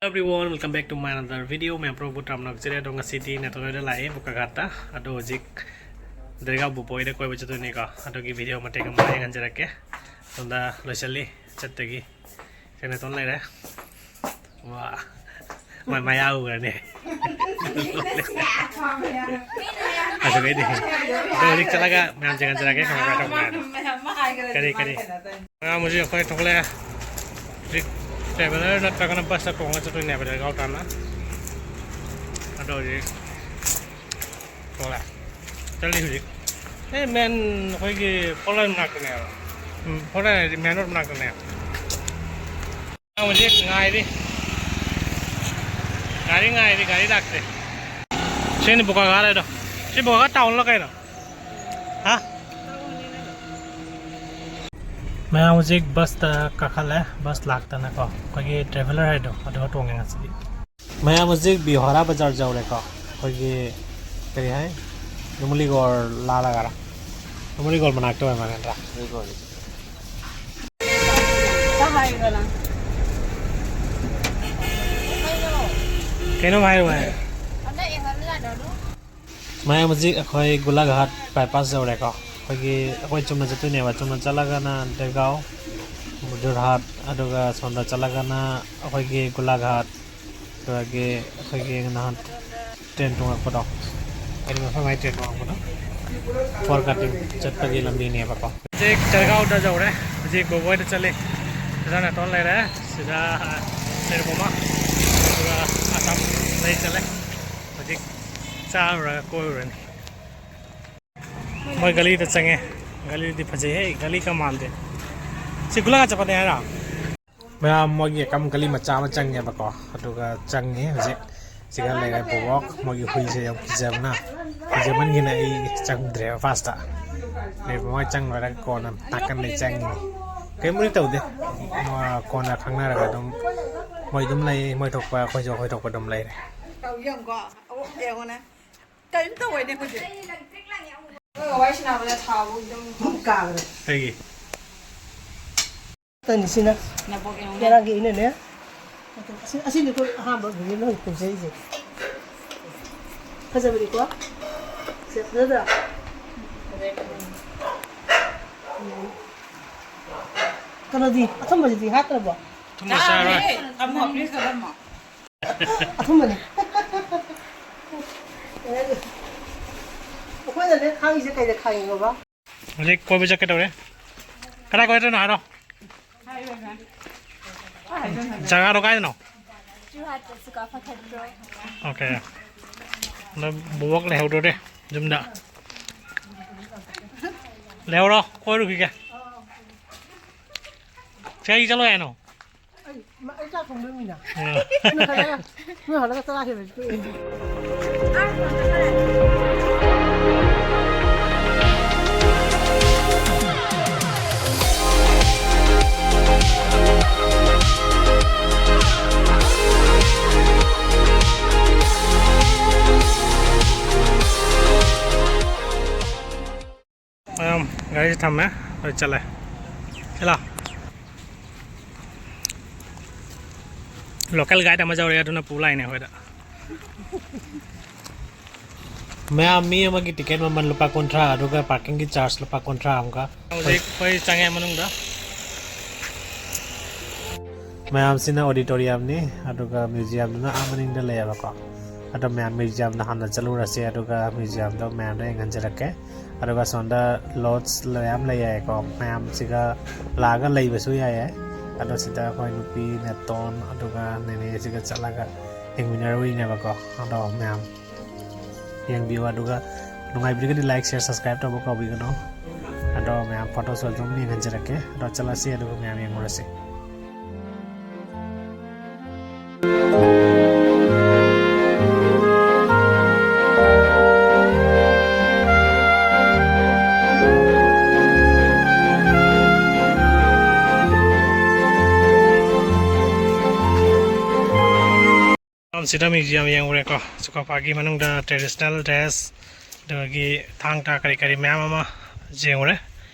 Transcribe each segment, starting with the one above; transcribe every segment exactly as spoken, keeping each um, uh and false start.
Hello everyone, welcome back to my another video. ꯃꯌꯥꯝ ꯄꯨꯝꯅꯃꯛꯄꯨ ꯇꯔꯥꯝꯅ ꯑꯣꯛꯆꯔꯤ꯫ ꯑꯗꯣ ꯉꯁꯤꯗꯤ ꯅꯦꯇꯣꯟ ꯍꯣꯏꯗ ꯂꯥꯛꯑꯦ, ꯕꯣꯀꯥꯒꯥꯠꯇ꯫ ꯑꯗꯣ ꯍꯧꯖꯤꯛ ꯗꯔꯒꯥ ꯕꯨꯕꯣꯏꯗ ꯀꯣꯏꯕ ꯆꯠꯇꯣꯏꯅꯤꯀꯣ꯫ ꯑꯗꯨꯒꯤ ꯚꯤꯗꯤꯑꯣ ꯃꯇꯦꯛ ꯑꯃ ꯌꯦꯡꯍꯟꯖꯔꯛꯀꯦ꯫ ꯁꯣꯝꯗ ꯂꯣꯏꯁꯤꯜꯂꯤ ꯆꯠꯇꯒꯤ꯫ ꯁꯦ ꯅꯦꯇꯣꯟ ꯂꯩꯔꯦ꯫ ꯋꯥ꯫ ꯃꯥꯏ ꯃꯌꯥ ꯎꯈ꯭ꯔꯅꯤ꯫ ꯑꯗꯨꯒꯩꯗꯤ꯫ ꯑꯗꯣ ꯍꯧꯖꯤꯛ ꯆꯠꯂꯒ ꯃꯌꯥꯝ ꯌꯦꯡꯍꯟꯖꯔꯛꯀꯦ, ꯀꯃꯥꯏ ꯀꯃꯥꯏ ꯇꯧꯕꯅꯣ ꯍꯥꯏꯗꯣ꯫ ꯀꯔꯤ, ꯀꯔꯤ? ꯃꯌꯥꯝ ꯍꯧꯖꯤꯛ ꯑꯩꯈꯣꯏ ꯊꯣꯛꯂꯛꯑꯦ꯫ ꯍꯧꯖꯤꯛ traveller ꯅꯠꯇ꯭ꯔꯒꯅ ꯕꯁꯇ ꯇꯣꯡꯉꯒ ꯆꯠꯇꯣꯏꯅꯦꯕ ꯗꯔꯒꯥꯎ ꯇꯥꯟꯅ꯫ ꯑꯗꯣ ꯍꯧꯖꯤꯛ ꯊꯣꯛꯂꯛꯑꯦ꯫ ꯆꯠꯂꯤ ꯍꯧꯖꯤꯛ꯫ ꯑꯦ, main ꯑꯩꯈꯣꯏꯒꯤ four lane ꯃꯅꯥꯛꯇꯅꯦꯕ꯫ ꯎꯝ, four lane ꯍꯥꯏꯗꯤ main road ꯃꯅꯥꯛꯇꯅꯦꯕ꯫ ꯍꯧꯖꯤꯛ ꯉꯥꯏꯔꯤ꯫ ꯒꯥꯔꯤ ꯉꯥꯏꯔꯤ, ꯒꯥꯔꯤ ꯂꯥꯛꯇꯦ꯫ ꯁꯤꯅꯤ ꯕꯣꯀꯥꯒꯥꯠ ꯍꯥꯏꯗꯣ꯫ ꯁꯤ ꯕꯣꯀꯥꯒꯥꯠ town ꯂꯣ ꯀꯩꯅꯣ? ꯍꯥ? ꯃꯌꯥꯝ ꯍꯧꯖꯤꯛ ꯕꯁꯇ ꯀꯥꯈꯠꯂꯦ, ꯕꯁ ꯂꯥꯛꯇꯅꯀꯣ꯫ ꯑꯩꯈꯣꯏꯒꯤ traveller ꯍꯥꯏꯗꯣ ꯑꯗꯨꯒ ꯇꯣꯡꯉꯦ ꯉꯁꯤꯗꯤ꯫ ꯃꯌꯥꯝ ꯍꯧꯖꯤꯛ ꯕꯤꯍꯥꯔꯥ ꯕꯖꯥꯔ ꯌꯧꯔꯦꯀꯣ꯫ ꯑꯩꯈꯣꯏꯒꯤ ꯀꯔꯤ ꯍꯥꯏ? ꯅꯨꯃꯂꯤꯒꯣꯔ ꯂꯥꯜꯂꯒꯔꯥ? ꯅꯨꯃꯂꯤꯒꯣꯔ ꯃꯅꯥꯛꯇ ꯑꯣꯏꯔ ꯃꯥꯜꯂꯦ ꯅꯠꯇ꯭ꯔꯥ? ꯀꯩꯅꯣꯝ ꯍꯥꯏꯌꯨ ꯍꯥꯏ꯫ ꯃꯌꯥꯝ ꯍꯧꯖꯤꯛ ꯑꯩꯈꯣꯏ ꯒꯣꯂꯥꯘꯥꯠ bypass ꯌꯧꯔꯦꯀꯣ꯫ ꯑꯩꯈꯣꯏꯒꯤ, ꯑꯩꯈꯣꯏ ꯆꯨꯝꯅ ꯆꯠꯇꯣꯏꯅꯦꯕ꯫ ꯆꯨꯝꯅ ꯆꯠꯂꯒꯅ ꯗꯦꯔꯒꯥꯎ, ꯖꯣꯔꯍꯥꯠ, ꯑꯗꯨꯒ ꯁꯣꯝꯗ ꯆꯠꯂꯒꯅ ꯑꯩꯈꯣꯏꯒꯤ ꯒꯣꯂꯥꯘꯥꯠ, ꯑꯗꯨꯗꯒꯤ ꯑꯩꯈꯣꯏꯒꯤ ꯅꯍꯥꯟ train ꯇꯣꯡꯉꯛꯄꯗꯣ, ꯀꯔꯤ ꯃꯐꯝ ꯍꯥꯏ train ꯇꯣꯡꯉꯛꯄꯗꯣ? ꯐꯣꯔ ꯀꯥꯇꯤꯝ ꯆꯠꯄꯒꯤ ꯂꯝꯕꯤꯅꯦꯕꯀꯣ꯫ ꯍꯧꯖꯤꯛ ꯆꯔꯒꯥꯎꯗ ꯌꯧꯔꯦ꯫ ꯍꯧꯖꯤꯛ ꯕꯣꯕꯣꯏꯗ ꯆꯠꯂꯤ꯫ ꯁꯤꯗ ꯅꯦꯇꯣꯟ ꯂꯩꯔꯦ꯫ ꯁꯤꯗ ꯅꯤꯔꯨꯄꯃꯥ꯫ ꯑꯗꯨꯒ ꯑꯁꯥꯝ ꯂꯩ ꯆꯠꯂꯦ꯫ ꯍꯧꯖꯤꯛ ꯆꯥꯔꯨꯔꯒ ꯀꯣꯏꯔꯨꯔꯅꯤ꯫ ꯃꯣꯏ ꯒꯂꯤꯗ ꯆꯪꯉꯦ꯫ ꯒꯂꯤꯗꯤ ꯐꯖꯩꯍꯦ꯫ ꯒꯂꯤ ꯀ ꯃꯥꯟꯗꯦ꯫ ꯁꯤ ꯒꯨꯂꯥꯒ ꯆꯠꯄꯅꯦ ꯍꯥꯏꯔꯣ? ꯃꯌꯥꯝ ꯃꯣꯏꯒꯤ ꯑꯦꯀꯝ ꯒꯂꯤ ꯃꯆꯥ ꯑꯃ ꯆꯪꯉꯦꯕꯀꯣ꯫ ꯑꯗꯨꯒ ꯆꯪꯉꯦ ꯍꯧꯖꯤꯛ꯫ ꯁꯤꯒ ꯂꯩꯔꯦ ꯕꯣꯕꯣꯛ꯫ ꯃꯣꯏꯒꯤ ꯍꯨꯏꯁꯦ ꯌꯥꯝ ꯀꯤꯖꯕꯅ꯫ ꯀꯤꯖꯃꯟꯒꯤꯅ ꯑꯩ ꯆꯪꯗ꯭ꯔꯦꯕ ꯐꯥꯔꯁꯇ꯫ ꯂꯩꯕ ꯃꯣꯏ ꯆꯪ ꯂꯣꯏꯔꯒ ꯀꯣꯟꯅ ꯅꯥꯀꯟꯗꯩ ꯆꯪꯉꯤꯅꯤ꯫ ꯀꯩꯝꯕꯨꯗꯤ ꯇꯧꯗꯦ꯫ ꯃ-, ꯀꯣꯟꯅ ꯈꯪꯅꯔꯒ ꯑꯗꯨꯝ ꯃꯣꯏ ꯑꯗꯨꯝ ꯂꯩ꯫ ꯃꯣꯏ ꯊꯣꯛꯄ ꯑꯩꯈꯣꯏꯁꯨ ꯑꯩꯈꯣꯏ ꯊꯣꯛꯄ ꯑꯗꯨꯝ ꯂꯩꯔꯦ꯫ ꯇꯧ ꯌꯦꯡꯉꯨꯀꯣ꯫ ꯑꯣ, ꯌꯦꯡꯉꯨꯅꯦ꯫ ꯀꯔꯤꯝ ꯇꯧꯔꯣꯏꯅꯦ ꯑꯩꯈꯣꯏꯁꯦ꯫ ꯅꯣꯏꯒ ꯋꯥꯔꯤ ꯁꯥꯟꯅꯕꯗ ꯊꯥꯕꯨ ꯑꯗꯨꯝ ꯑꯗꯨꯝ ꯀꯥꯈ꯭ꯔꯦ꯫ ꯀꯩꯒꯤ? ꯇꯅꯤꯁꯤꯅ꯫ ꯅꯕꯣꯛ ꯌꯦꯡꯉꯨꯅꯦ꯫ ꯉꯔꯥꯡꯒꯤ ꯑꯩꯅꯅꯦ꯫ ꯑꯁꯤ, ꯑꯁꯤꯅꯤ ꯑꯩꯈꯣꯏ ꯑꯍꯥꯟꯕ ꯚꯤꯗꯤꯑꯣ ꯅꯪ ꯇꯧꯖꯔꯤꯁꯦ꯫ ꯐꯖꯕꯅꯤꯀꯣ? ꯁꯦ, ꯐꯖꯗ꯭ꯔꯥ? ꯎꯝ꯫ ꯀꯩꯅꯣꯗꯤ, ꯑꯊꯨꯝꯕꯁꯤꯗꯤ ꯍꯥꯞꯇ꯭ꯔꯕꯣ? ꯑꯊꯨꯝꯕ ꯆꯥꯔꯣꯏ꯫ ꯆꯥꯔꯦ꯫ ꯊꯝꯃꯣ, ꯐ꯭ꯔꯤꯖꯇ ꯊꯝꯃꯣ꯫ ꯑꯊꯨꯝꯕꯅꯦ꯫ ꯑꯩꯈꯣꯏꯅꯅꯦ ꯈꯥꯡꯉꯤꯁꯦ ꯀꯩꯗ ꯈꯥꯡꯉꯤꯅꯣꯕ? ꯍꯧꯖꯤꯛ ꯀꯣꯏꯕ ꯆꯠꯀꯦ ꯇꯧꯔꯦ꯫ ꯀꯗꯥꯏ ꯀꯣꯏꯗꯣꯏꯅꯣ ꯍꯥꯏꯔꯣ꯫ ꯖꯒꯥꯗꯣ ꯀꯥꯏꯗꯅꯣ? ꯖꯨꯍꯥꯠꯇ ꯁꯨꯀꯥ ꯐꯠꯇ꯭ꯔꯣ? ꯑꯣꯀꯦ꯫ ꯑꯗꯣ ꯕꯣꯕꯣꯛ ꯂꯩꯍꯧꯗꯣꯔꯦ ꯌꯨꯝꯗ꯫ ꯂꯩꯍꯧꯔꯣ, ꯀꯣꯏꯔꯨꯈꯤꯒꯦ꯫ ꯀꯩ ꯆꯠꯂꯣ ꯍꯥꯏꯅꯣ? ꯑꯩ, ꯃ-, ꯑꯩ ꯆꯥꯛ ꯊꯣꯡꯗꯣꯏ ꯃꯤꯅ꯫ ꯎꯝ꯫ ꯑꯩꯅ ꯈꯜꯂꯒ, ꯅꯣꯏ ꯍꯜꯂꯒ ꯆꯔꯥ ꯍꯦꯜꯂꯁꯤ ꯇꯣꯛꯑꯦ꯫ ꯃꯌꯥꯝ, ꯒꯥꯔꯤꯁꯦ ꯊꯝꯃꯦ, ꯑꯩꯈꯣꯏ ꯆꯠꯂꯦ꯫ ꯁꯤ ꯂꯥꯎ꯫ Local guide ꯑꯃ ꯌꯧꯔꯛꯑꯦ, ꯑꯗꯨꯅ ꯄꯨ ꯂꯥꯛꯏꯅꯦ ꯑꯩꯈꯣꯏꯗ꯫ ꯃꯌꯥꯝ, ꯃꯤ ꯑꯃꯒꯤ ꯇꯤꯀꯦꯠ ꯃꯃꯜ ꯂꯨꯄꯥ ꯀꯨꯟꯊ꯭ꯔꯥ, ꯑꯗꯨꯒ parkingꯒꯤ charge ꯂꯨꯄꯥ ꯀꯨꯟꯊ꯭ꯔꯥ ꯑꯃꯒ꯫ ꯍꯧꯖꯤꯛ ꯑꯩꯈꯣꯏ ꯆꯪꯉꯦ ꯃꯅꯨꯡꯗ꯫ ꯃꯌꯥꯝꯁꯤꯅ auditoriumꯅꯤ, ꯑꯗꯨꯒ museumꯗꯨꯅ ꯑꯥ ꯃꯅꯤꯡꯗ ꯂꯩꯌꯦꯕꯀꯣ꯫ ꯑꯗꯣ ꯃꯌꯥꯝ museumꯗ ꯍꯥꯟꯅ ꯆꯠꯂꯨꯔꯁꯦ, ꯑꯗꯨꯒ museumꯗꯣ ꯃꯌꯥꯝꯗ ꯌꯦꯡꯍꯟꯖꯔꯛꯀꯦ꯫ ꯑꯗꯨꯒ ꯁꯣꯝꯗ lodge ꯃꯌꯥꯝ ꯂꯩꯌꯦꯀꯣ, ꯃꯌꯥꯝꯁꯤꯒ ꯂꯥꯛꯑꯒ ꯂꯩꯕꯁꯨ ꯌꯥꯏꯌꯦ꯫ ꯑꯗꯣ ꯁꯤꯗ ꯑꯩꯈꯣꯏ ꯅꯨꯄꯤ ꯅꯦꯇꯣꯟ ꯑꯗꯨꯒ ꯅꯦꯅꯦꯁꯤꯒ ꯆꯠꯂꯒ ꯌꯦꯡꯃꯤꯟꯅꯔꯨꯏꯅꯦꯕꯀꯣ꯫ ꯑꯗꯣ ꯃꯌꯥꯝ ꯌꯦꯡꯕꯤꯌꯨ, ꯑꯗꯨꯒ ꯅꯨꯡꯉꯥꯏꯕꯤꯔꯒꯗꯤ like, share, subscribe ꯇꯧꯕ ꯀꯥꯎꯕꯤꯒꯅꯨ꯫ ꯑꯗꯣ ꯃꯌꯥꯝ photoꯁꯨ ꯑꯗꯨꯝ ꯌꯦꯡꯍꯟꯖꯔꯛꯀꯦ꯫ ꯑꯗꯣ ꯆꯠꯂꯁꯤ, ꯑꯗꯨꯒ ꯃꯌꯥꯝ ꯌꯦꯡꯉꯨꯔꯁꯤ꯫ ꯁꯤꯗ museum ꯌꯦꯡꯉꯨꯔꯦꯀꯣ, ꯆꯨꯀꯥꯐꯥꯒꯤ ꯃꯅꯨꯡꯗ traditional dress, ꯑꯗꯒꯤ ꯊꯥꯡ ꯇꯥ ꯀꯔꯤ ꯀꯔꯤ ꯃꯌꯥꯝ ꯑꯃ ꯌꯦꯡꯉꯨꯔꯦ꯫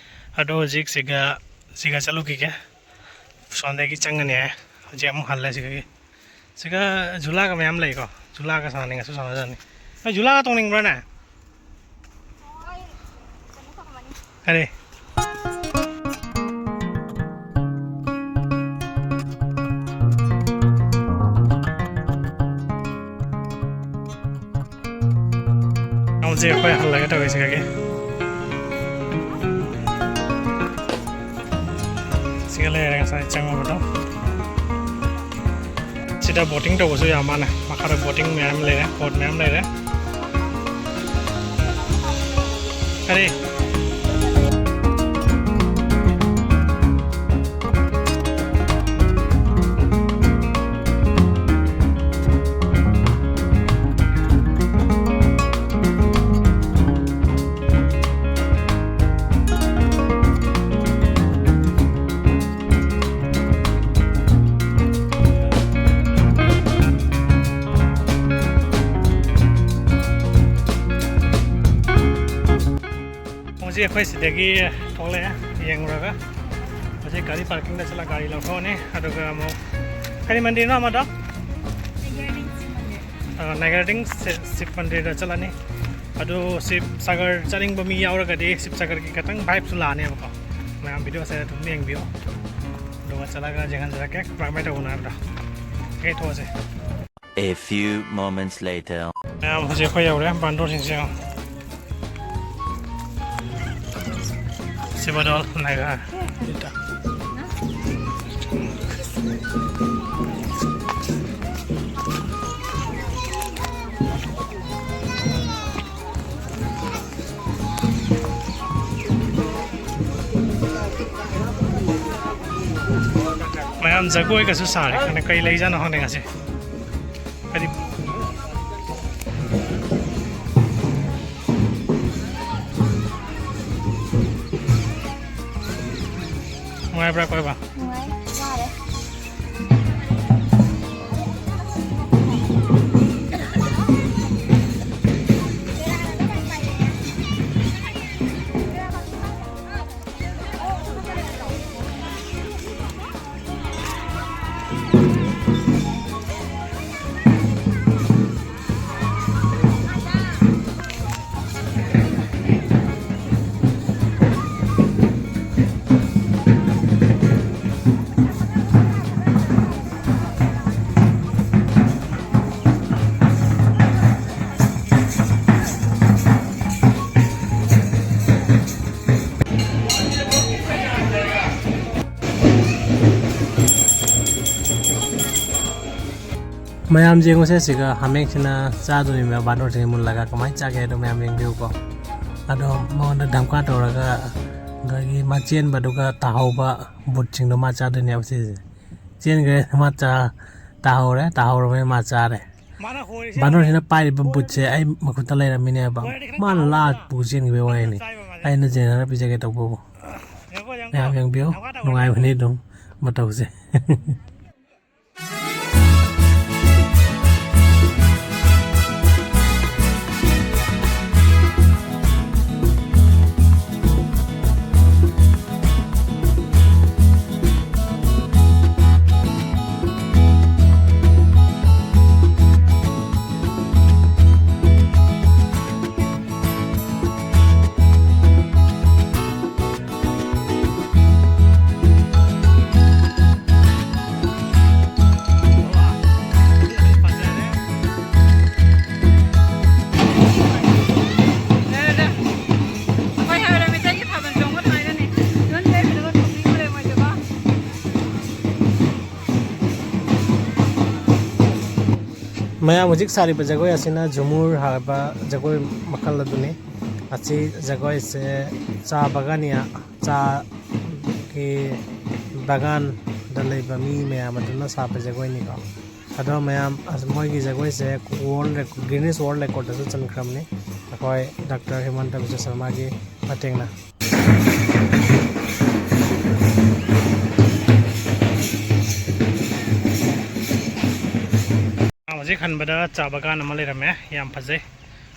ꯑꯗꯣ ꯍꯧꯖꯤꯛ ꯁꯤꯒ, ꯁꯤꯒ ꯆꯠꯂꯨꯈꯤꯒꯦ꯫ ꯁꯣꯝꯗꯒꯤ ꯆꯪꯒꯅꯤ ꯍꯥꯏ꯫ ꯍꯧꯖꯤꯛ ꯑꯃꯨꯛ ꯍꯜꯂꯦ ꯁꯤꯗꯒꯤ꯫ ꯁꯤꯒ ꯖꯨꯂꯥꯒ ꯃꯌꯥꯝ ꯂꯩꯀꯣ꯫ ꯖꯨꯂꯥꯒ ꯁꯥꯟꯅꯅꯤꯡꯉꯁꯨ ꯁꯥꯟꯅꯖꯅꯤ꯫ ꯅꯣꯏ ꯖꯨꯂꯥꯒ ꯇꯣꯡꯅꯤꯡꯕ꯭ꯔꯥꯅꯦ? ꯀꯔꯤ? ꯍꯧꯖꯤꯛ ꯑꯩꯈꯣꯏ ꯍꯜꯂꯒꯦ ꯇꯧꯔꯤꯁꯤꯒꯒꯤ꯫ ꯁꯤꯒ ꯂꯩꯔꯦ ꯉꯁꯥꯏ ꯆꯪꯉꯨꯕꯗꯣ꯫ ꯁꯤꯗ ꯕꯣꯇꯤꯡ ꯇꯧꯕꯁꯨ ꯌꯥꯝ ꯃꯥꯅꯦ꯫ ꯃꯈꯥꯗ ꯕꯣꯇꯤꯡ ꯃꯌꯥꯝ ꯂꯩꯔꯦ, ꯕꯣꯠ ꯃꯌꯥꯝ ꯂꯩꯔꯦ꯫ ꯀꯔꯤ? ꯍꯧꯖꯤꯛ ꯑꯩꯈꯣꯏ ꯁꯤꯗꯒꯤ ꯊꯣꯛꯂꯛꯑꯦ ꯌꯦꯡꯉꯨꯔꯒ꯫ ꯍꯧꯖꯤꯛ ꯒꯥꯔꯤ ꯄꯥꯔꯀꯤꯡꯗ ꯆꯠꯂꯒ ꯒꯥꯔꯤ ꯂꯧꯊꯣꯛꯑꯅꯤ꯫ ꯑꯗꯨꯒ ꯑꯃꯨꯛ ꯀꯔꯤ ꯃꯟꯗꯤꯔꯅꯣ ꯑꯃꯗꯣ? ꯅꯥꯒꯥꯔꯗꯤꯡ ꯁꯤꯕ ꯃꯟꯗꯤꯔ꯫ ꯑ, ꯅꯥꯒꯥꯔꯗꯤꯡ ꯁꯤ-, ꯁꯤꯕ ꯃꯟꯗꯤꯔꯗ ꯆꯠꯂꯅꯤ꯫ ꯑꯗꯨ ꯁꯤꯕ ꯁꯥꯒꯔ ꯆꯠꯅꯤꯡꯕ ꯃꯤ ꯌꯥꯎꯔꯒꯗꯤ ꯁꯤꯕ ꯁꯥꯒꯔꯒꯤ ꯈꯤꯇꯪ ꯚꯥꯏꯕꯁꯨ ꯂꯥꯛꯑꯅꯦꯕꯀꯣ꯫ ꯃꯌꯥꯝ ꯚꯤꯗꯤꯑꯣꯁꯦ ꯑꯗꯨꯝ ꯌꯦꯡꯕꯤꯌꯣ꯫ ꯑꯗꯨꯒ ꯆꯠꯂꯒ ꯌꯦꯡꯍꯟꯖꯔꯛꯀꯦ ꯀꯃꯥꯏꯅ ꯇꯧꯕꯅꯣ ꯍꯥꯏꯕꯗꯣ꯫ Okay, ꯊꯣꯛꯑꯁꯦ꯫ A few moments later. ꯃꯌꯥꯝ ꯍꯧꯖꯤꯛ ꯑꯩꯈꯣꯏ ꯌꯧꯔꯦ, ꯕꯥꯟꯗꯣꯔꯁꯤꯡꯁꯦ ꯌꯦꯡꯉꯣ꯫ ꯁꯤꯕꯗꯣꯜ ꯅꯥꯒꯥ꯫ ꯃꯌꯥꯝ ꯖꯒꯣꯏꯒꯁꯨ ꯁꯥꯔꯦ꯫ ꯀꯩ ꯂꯩꯖꯥꯠꯅꯣ ꯈꯪꯗꯦ ꯉꯁꯤ꯫ ꯍꯥꯏꯗꯤ, ꯅꯨꯡꯉꯥꯏꯕ꯭ꯔꯥ ꯀꯣꯏꯕ? ꯅꯨꯡꯉꯥꯏ, ꯋꯥꯔꯦ꯫ ꯃꯌꯥꯝ ꯌꯦꯡꯉꯨꯁꯦ, ꯁꯤꯒ ꯍꯥꯃꯦꯡꯁꯤꯅ ꯆꯥꯗꯣꯔꯤꯕ ꯕꯥꯟꯗꯣꯔꯁꯤꯡ ꯃꯨꯜꯂꯒ ꯀꯃꯥꯏꯅ ꯆꯥꯒꯦ ꯍꯥꯏꯗꯣ ꯃꯌꯥꯝ ꯌꯦꯡꯕꯤꯌꯨꯀꯣ꯫ ꯑꯗꯣ ꯃꯉꯣꯟꯗ ꯙꯝꯀꯥ ꯇꯧꯔꯒ ꯑꯗꯒꯤ ꯃꯥ ꯆꯦꯟꯕꯗꯨꯒ ꯇꯥꯍꯧꯕ ꯕꯨꯠꯁꯤꯡꯗꯣ ꯃꯥ ꯆꯥꯗꯣꯏꯅꯦꯕ ꯁꯤꯁꯦ꯫ ꯆꯦꯟꯈ꯭ꯔꯦ, ꯃꯥ ꯆꯥ ꯇꯥꯍꯧꯔꯦ, ꯇꯥꯍꯧꯔꯕꯅꯤꯅ ꯃꯥ ꯆꯥꯔꯦ꯫ ꯕꯥꯟꯗꯣꯔꯁꯤꯅ ꯄꯥꯏꯔꯤꯕ ꯕꯨꯠꯁꯦ ꯑꯩ ꯃꯈꯨꯠꯇ ꯂꯩꯔꯝꯃꯤꯅꯦꯕ꯫ ꯃꯥꯅ ꯂꯥꯛ ꯄꯨ ꯆꯦꯟꯈꯤꯕꯒꯤ ꯋꯥꯔꯤꯅꯤ꯫ ꯑꯩꯅ ꯖꯦꯅꯔ ꯄꯤꯖꯒꯦ ꯇꯧꯕꯕꯨ꯫ ꯃꯌꯥꯝ ꯌꯦꯡꯕꯤꯌꯨ, ꯅꯨꯡꯉꯥꯏꯕꯅꯤ ꯑꯗꯨꯝ ꯃꯇꯧꯁꯦ꯫ ꯃꯌꯥꯝ ꯍꯧꯖꯤꯛ ꯁꯥꯔꯤꯕ ꯖꯒꯣꯏ ꯑꯁꯤꯅ ꯖꯨꯃꯨꯔ ꯍꯥꯏꯕ ꯖꯒꯣꯏ ꯃꯈꯜ ꯑꯗꯨꯅꯤ꯫ ꯑꯁꯤ ꯖꯒꯣꯏꯁꯦ ꯆꯥ ꯕꯒꯥꯅꯤꯌꯥ, ꯆꯥꯒꯤ ꯕꯒꯥꯟꯗ ꯂꯩꯕ ꯃꯤ ꯃꯌꯥꯝ ꯑꯗꯨꯅ ꯁꯥꯕ ꯖꯒꯣꯏꯅꯤꯀꯣ꯫ ꯑꯗꯣ ꯃꯌꯥꯝ, ꯑꯁ, ꯃꯣꯏꯒꯤ ꯖꯒꯣꯏꯁꯦ ꯋꯥꯔꯜ ꯔꯦꯀꯣꯔꯗ, ꯒꯤꯅꯤꯁ ꯋꯥꯔꯜ ꯔꯦꯀꯣꯔꯗꯇꯁꯨ ꯆꯟꯈ꯭ꯔꯕꯅꯤ, ꯑꯩꯈꯣꯏ ꯗꯥꯛꯇꯔ ꯍꯤꯃꯟꯇ ꯕꯤꯁ꯭ꯋ ꯁꯔꯃꯥꯒꯤ ꯃꯇꯦꯡꯅ꯫ ꯍꯧꯖꯤꯛ ꯍꯟꯕꯗ ꯆꯥ ꯕꯒꯥꯟ ꯑꯃ ꯂꯩꯔꯝꯃꯦ, ꯌꯥꯝ ꯐꯖꯩ,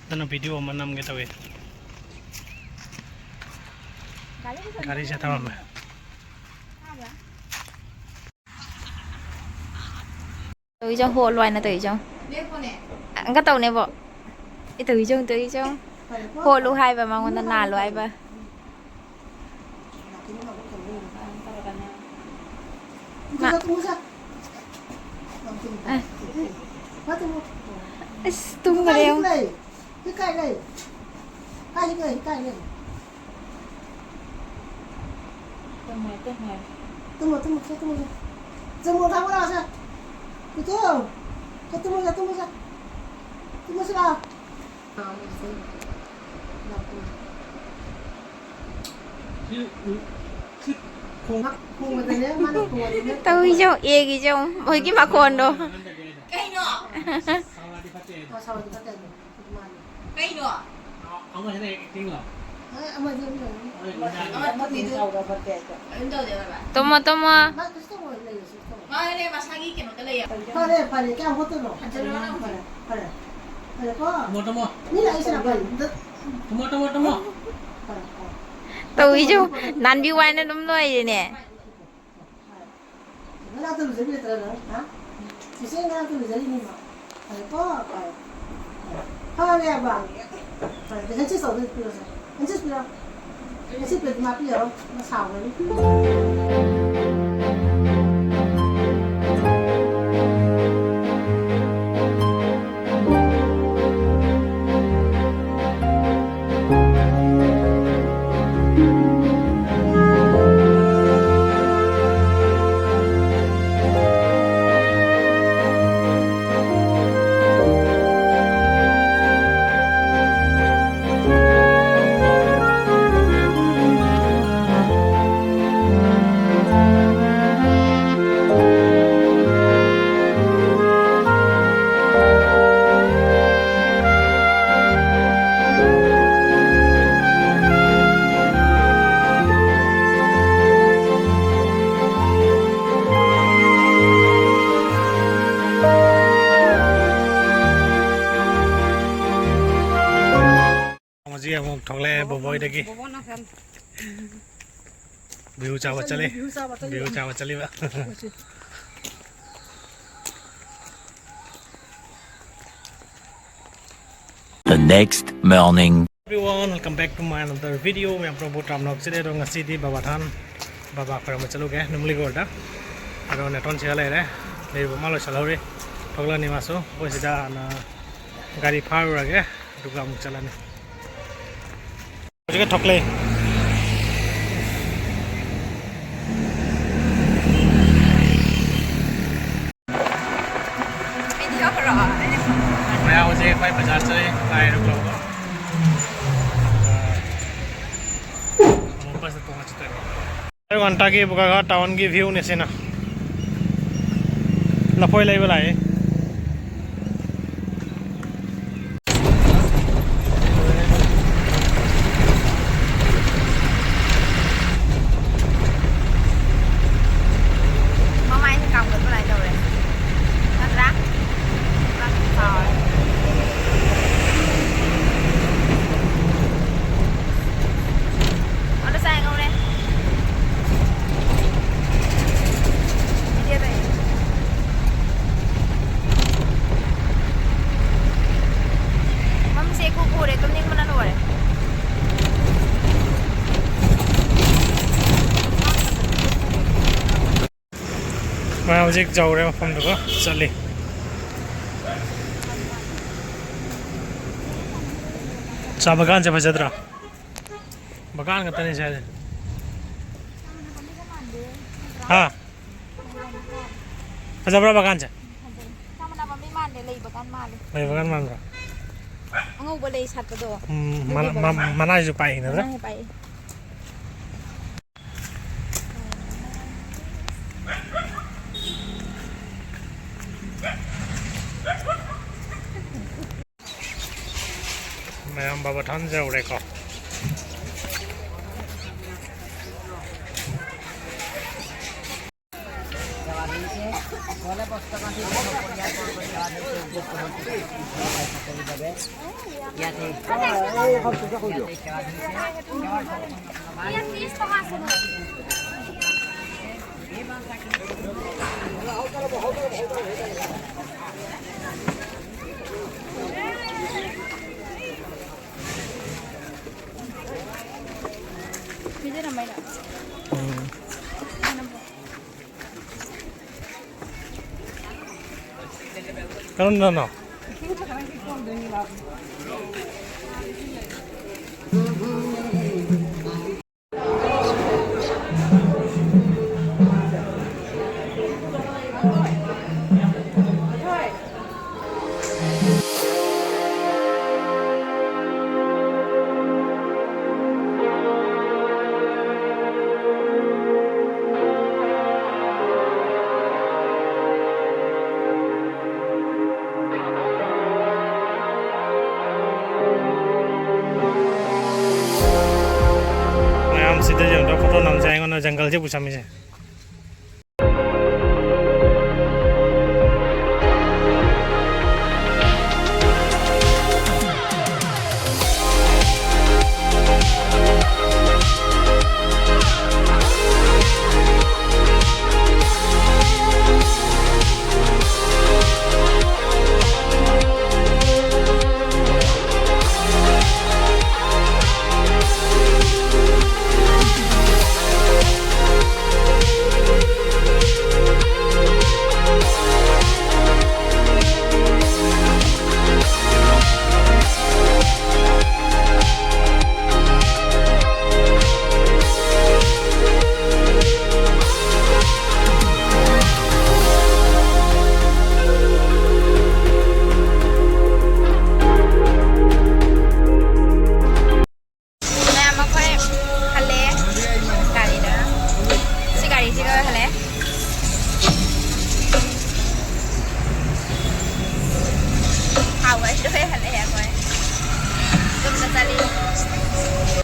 ꯑꯗꯨꯅ ꯚꯤꯗꯤꯑꯣ ꯑꯃ ꯅꯝꯒꯦ ꯇꯧꯋꯤ꯫ ꯒꯥꯔꯤꯁꯦ ꯊꯝꯃꯝꯃꯦ꯫ ꯇꯧꯏꯖꯧ, ꯍꯣꯠꯂꯨ ꯍꯥꯏꯅ ꯇꯧꯏꯖꯧ꯫ ꯑꯪꯀ ꯇꯧꯅꯦꯕꯣ꯫ ꯑꯩ ꯇꯧꯏꯖꯧ, ꯇꯧꯏꯖꯧ꯫ ꯍꯣꯠꯂꯨ ꯍꯥꯏꯕ, ꯃꯉꯣꯟꯗ ꯅꯥꯜꯂꯨ ꯍꯥꯏꯕ꯫ ꯃꯥ-, ꯑ-, ꯑꯁ, ꯇꯨꯝꯈꯔꯦ ꯌꯦꯡꯉꯨ꯫ ꯇꯨꯝꯃꯣ, ꯇꯨꯝꯃꯣ, ꯁꯦ ꯇꯨꯝꯃꯣ, ꯁꯦ꯫ ꯆꯨꯝꯃꯣ, ꯊꯥꯡꯒꯠꯂꯛꯑꯣ, ꯁꯦ꯫ ꯄꯨꯊꯣꯛꯑꯣ꯫ ꯇꯨꯝꯃꯁꯤ, ꯇꯨꯝꯃꯁꯤ꯫ ꯇꯨꯝꯃꯁꯤ ꯂꯥꯛꯑꯣ꯫ ꯁꯤ, ꯁꯤ ꯈꯣꯡ-, ꯈꯣꯡꯕꯗꯅꯦ, ꯃꯥꯅ ꯈꯣꯡꯕꯗꯅꯦ꯫ ꯇꯧꯏꯁꯦ ꯌꯦꯡꯉꯣ, ꯑꯦꯒꯤꯁꯦ ꯌꯦꯡꯉꯣ, ꯃꯣꯏꯒꯤ ꯃꯈꯣꯟꯗꯣ꯫ ꯀꯩꯅꯣ? ꯁꯥꯎꯔꯗꯤ ꯐꯠꯇꯦ ꯍꯥꯏꯗꯣ꯫ ꯑꯣ, ꯁꯥꯎꯔꯗꯤ ꯐꯠꯇꯦ ꯍꯥꯏꯗꯣ꯫ ꯃꯥꯅꯦ꯫ ꯀꯩꯅꯣ? ꯑꯃꯁꯤꯅ acting ꯂꯣ? ꯑꯦ, ꯑꯃꯗꯤ ꯑꯗꯨꯝ ꯇꯧꯅꯤ꯫ ꯑꯃꯗꯤ ꯑꯗꯨꯝ ꯇꯧꯅꯤ꯫ ꯑꯗꯨꯝ ꯇꯧꯗꯦꯕ꯫ ꯇꯨꯝꯃꯣ, ꯇꯨꯝꯃꯣ꯫ ꯃꯥ ꯀꯩꯁꯨ ꯇꯧꯔꯣꯏ, ꯂꯩꯔꯁꯨ ꯇꯧꯔꯣꯏ꯫ ꯃꯥꯅꯦ, ꯃꯁꯥꯒꯤ ꯀꯩꯅꯣꯗ ꯂꯩꯌꯦ꯫ ꯐꯔꯦ, ꯐꯔꯦ, ꯀꯌꯥꯝ ꯍꯣꯠꯇꯣꯏꯅꯣ? ꯍꯟꯖꯜꯂꯨꯔꯣ ꯅꯪ ꯍꯧꯖꯤꯛ꯫ ꯐꯔꯦ, ꯐꯔꯦ, ꯐꯔꯦꯀꯣ? ꯇꯨꯝꯃꯣ, ꯇꯨꯝꯃꯣ꯫ ꯃꯤ ꯂꯥꯛꯏꯁꯤꯅ ꯐꯔꯦ꯫ ꯇꯨꯝꯃꯣ, ꯇꯨꯝꯃꯣ, ꯇꯨꯝꯃꯣ꯫ ꯐꯔꯦ, ꯐꯔꯦ꯫ ꯇꯧꯏꯁꯨ ꯅꯥꯟꯕꯤ ꯋꯥꯏꯅ ꯑꯗꯨꯝ ꯂꯣꯏꯔꯦꯅꯦ꯫ ꯅꯅꯥꯛꯇ ꯂꯨꯖꯕꯤꯔꯛꯇ꯭ꯔꯥ ꯅꯪ? ꯍꯥ? ꯆꯤꯆꯦ ꯅꯅꯥꯛꯇ ꯂꯨꯖꯔꯤꯅꯤꯃ꯫ ꯐꯔꯦꯀꯣ? ꯐꯔꯦ꯫ ꯐꯔꯦꯕ? ꯐꯔꯦ꯫ ꯍꯦꯟꯆꯦꯁ ꯇꯧꯗꯣꯏ ꯄꯤꯔꯣꯁꯦ꯫ ꯍꯦꯟꯆꯦꯁ ꯄꯤꯔꯣ꯫ ꯍꯦꯟꯆꯦꯁ ꯄꯤꯔꯗꯤ ꯃꯥ ꯄꯤꯔꯔꯣꯏ꯫ ꯃꯥ ꯁꯥꯎꯒꯅꯤ꯫ ꯍꯧꯖꯤꯛ ꯑꯃꯨꯛ ꯊꯣꯛꯂꯛꯑꯦ ꯕꯣꯕꯣꯏꯗꯒꯤ꯫ ꯕꯣꯕꯣꯅ ꯈꯟ- ꯚ꯭ꯌꯨ ꯆꯥꯕ ꯆꯠꯂꯤ꯫ ꯚ꯭ꯌꯨ ꯆꯥꯕ ꯆꯠꯂꯤ꯫ ꯚ꯭ꯌꯨ ꯆꯥꯕ ꯆꯠꯂꯤꯕ꯫ The next morning. Everyone, welcome back to my another video. ꯃꯌꯥꯝ ꯄꯨꯝꯅꯃꯛꯄꯨ ꯇꯔꯥꯝꯅ ꯑꯣꯛꯆꯔꯤ꯫ ꯑꯗꯣ ꯉꯁꯤꯗꯤ ꯕꯕꯥ ꯊꯥꯟ, ꯕꯕꯥ ꯈꯣꯏꯔꯝꯕ ꯆꯠꯂꯨꯒꯦ ꯅꯨꯃꯂꯤꯒꯣꯔꯗ꯫ ꯑꯗꯣ ꯅꯦꯇꯣꯟ ꯁꯤꯗ ꯂꯩꯔꯦ꯫ ꯂꯩꯔꯨꯕ ꯃꯥ ꯂꯣꯏꯁꯤꯜꯍꯧꯔꯤ꯫ ꯊꯣꯛꯂꯛꯑꯅꯤ ꯃꯥꯁꯨ꯫ ꯑꯩꯈꯣꯏ ꯁꯤꯗ ꯍꯥꯟꯅ ꯒꯥꯔꯤ ꯐꯥꯔꯨꯔꯒꯦ, ꯑꯗꯨꯒ ꯑꯃꯨꯛ ꯆꯠꯂꯅꯤ꯫ ꯍꯧꯖꯤꯛ ꯊꯣꯛꯂꯛꯑꯦ꯫ ꯚꯤꯗꯤꯑꯣ ꯃꯌꯥꯝ ꯍꯧꯖꯤꯛ ꯑꯩꯈꯣꯏ ꯕꯖꯥꯔ ꯆꯠꯂꯤ, ꯂꯥꯏ ꯂꯧꯕ꯫ ꯑꯃꯨꯛ ꯕꯁꯇ ꯇꯣꯡꯉ ꯆꯠꯇꯣꯏꯅꯤ꯫ ꯑꯩ ꯋꯥꯟꯇꯥꯒꯤ ꯕꯨꯀꯥꯒꯥ ꯇꯥꯎꯟꯒꯤ ꯚ꯭ꯌꯨꯅꯦ ꯁꯤꯅ꯫ ꯂꯐꯣꯏ ꯂꯩꯕ ꯂꯥꯛꯏ꯫ ꯃꯃꯥꯏꯁꯦ ꯀꯥꯝꯒꯠꯄ ꯂꯥꯏ ꯇꯧꯔꯦ꯫ ꯅꯠꯇ꯭ꯔꯥ? ꯄꯨꯔꯥ ꯆꯥꯎꯔꯦ꯫ ꯑꯗꯣ ꯆꯥꯏ ꯉꯧꯔꯦ꯫ ꯃꯝꯁꯦ ꯏꯀꯨ ꯀꯨꯔꯦ, ꯇꯨꯝꯅꯤꯡꯕꯅ ꯂꯣꯏꯔꯦ꯫ ꯃꯥ ꯍꯧꯖꯤꯛ ꯌꯧꯔꯦ ꯃꯐꯝꯗꯨꯀꯣ, ꯆꯠꯂꯤ꯫ ꯆꯥ ꯕꯒꯥꯟꯁꯦ ꯐꯖꯗ꯭ꯔꯥ? ꯕꯒꯥꯟ ꯈꯛꯇꯅꯤ ꯁ꯭ꯋꯥꯏꯁꯦ꯫ ꯍꯥ? ꯐꯖꯕ꯭ꯔꯥ ꯕꯒꯥꯟꯁꯦ? ꯆꯥ ꯃꯅꯥ ꯄꯥꯝꯕꯤ ꯃꯥꯟꯗꯦ, ꯂꯩ ꯕꯒꯥꯟ ꯃꯥꯜꯂꯦ꯫ ꯂꯩ ꯕꯒꯥꯟ ꯃꯥꯟꯕ꯭ꯔꯥ? ꯑꯉꯧꯕ ꯂꯩ ꯁꯥꯠꯄꯗꯣ꯫ ꯎꯝ, ꯑꯗꯨꯒꯤ ꯃꯅꯥ-, ꯕꯒꯥꯟ꯫ ꯃ-, ꯃꯅꯥꯁꯨ ꯄꯥꯛꯏ ꯅꯠꯇ꯭ꯔꯥ? ꯃꯅꯥꯁꯨ ꯄꯥꯛꯏ꯫ ꯃꯌꯥꯝ ꯕꯥꯕꯥ ꯊꯥꯟ ꯌꯧꯔꯦꯀꯣ꯫ ꯀꯔꯝꯕꯅꯣ? ꯁꯤꯗ ꯌꯦꯡꯉꯨꯗ, ꯐꯣꯇꯣ ꯅꯝꯁꯦ ꯑꯩꯉꯣꯟꯗ ꯖꯪꯒꯜꯁꯦ ꯄꯨꯁꯝꯃꯤꯁꯦ꯫ ꯃꯌꯥꯝ ꯑꯩꯈꯣꯏ ꯍꯜꯂꯛꯑꯦ ꯒꯥꯔꯤꯗ꯫ ꯁꯤ ꯒꯥꯔꯤꯁꯤꯒ ꯍꯜꯂꯛꯑꯦ꯫ ꯍꯥꯎ, ꯑꯩꯁꯨ ꯍꯜꯂꯛꯑꯦ꯫